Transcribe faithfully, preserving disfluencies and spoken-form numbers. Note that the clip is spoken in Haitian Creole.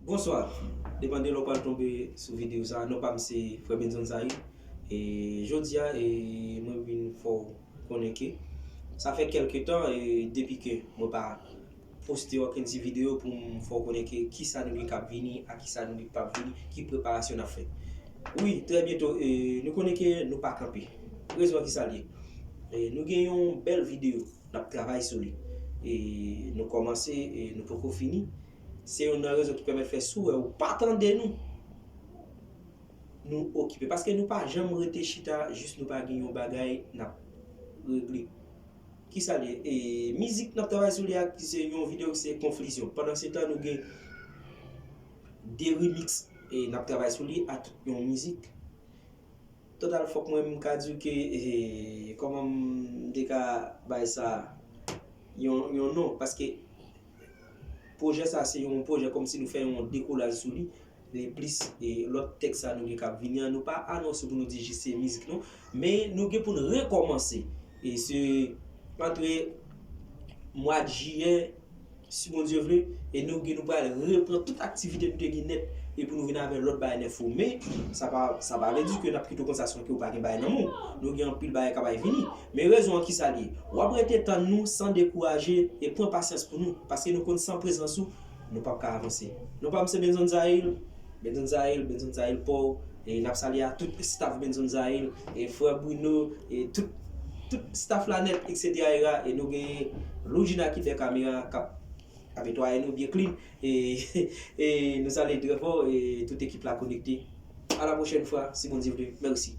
Bonswa. Depann de lè w pral tonbe sou videyo sa a, non pa m se Frè Benson Zahil. E jodi a, e mwen vin fè w konnen ke sa fè kèlke tan, e depi ke mwen pa poste okenn ti videyo pou m fè w konnen ke kisa nou gen k ap vini, a kisa nou gen k ap vini, ki preparasyon n ap fè. Wi, trè byento, e nou konnen ke nou pa kanpe. Rezon an kisa l ye? E nou gen yon bèl videyo, n ap travay sou li. E nou kòmanse, e nou poko fini. Se youn nan rezon ki pèmèt fè si w wè ou pa tande nou, nou okipe. Paske nou pa janm rete chita, jis nou pa gen yon bagay n ap regle. Kisa l ye? E mizik n ap travay sou li a, ki se yon videyo ki se Konflizyon. Pandansetan, nou gen de remix e n ap travay sou li a tout yon mizik. Total, fòk mwen m ka di w ke, e, kòman m te ka bay sa yon, yon non, paske pwojè sa se yon pwojè kòmsi nou fè yon dekolaj sou li. E plis, e lòt tèks sa nou gen k ap vini an, nou pa anonse pou nou di jis se mizik non, men nou gen pou n rekòmanse. E se antre mwa jiyè, si Bondye vle, e nou gen, nou pral repran tout aktivite nou te gen nèt, e pou nou vin avè lòt bagay nèf ou. Men sa pa, sa pa vle di ke n ap kite w konsa san ke w pa gen bagay nan men w. Nou gen anpil bagay k ap vini. Men rezon an kisa l ye? W ap rete tann nou san dekouraje e pran pasyans pou nou, paske nou konn san prezans ou, nou p ap ka avanse. Non pa m se Benson Zahil, Benson Zahil, Benson Zahil pa w. E n ap salye a tout staff Benson Zahil, e frè Bruno, e tout, tout staff la nèt, et cetera. E nou gen Loudjina ki dèyè kamera k ap, k ap netwaye nou byen clean. E, e nou salye trè fò, e tout ekip la konekte. A la pwochèn fwa, si Bondye vle. Mèsi.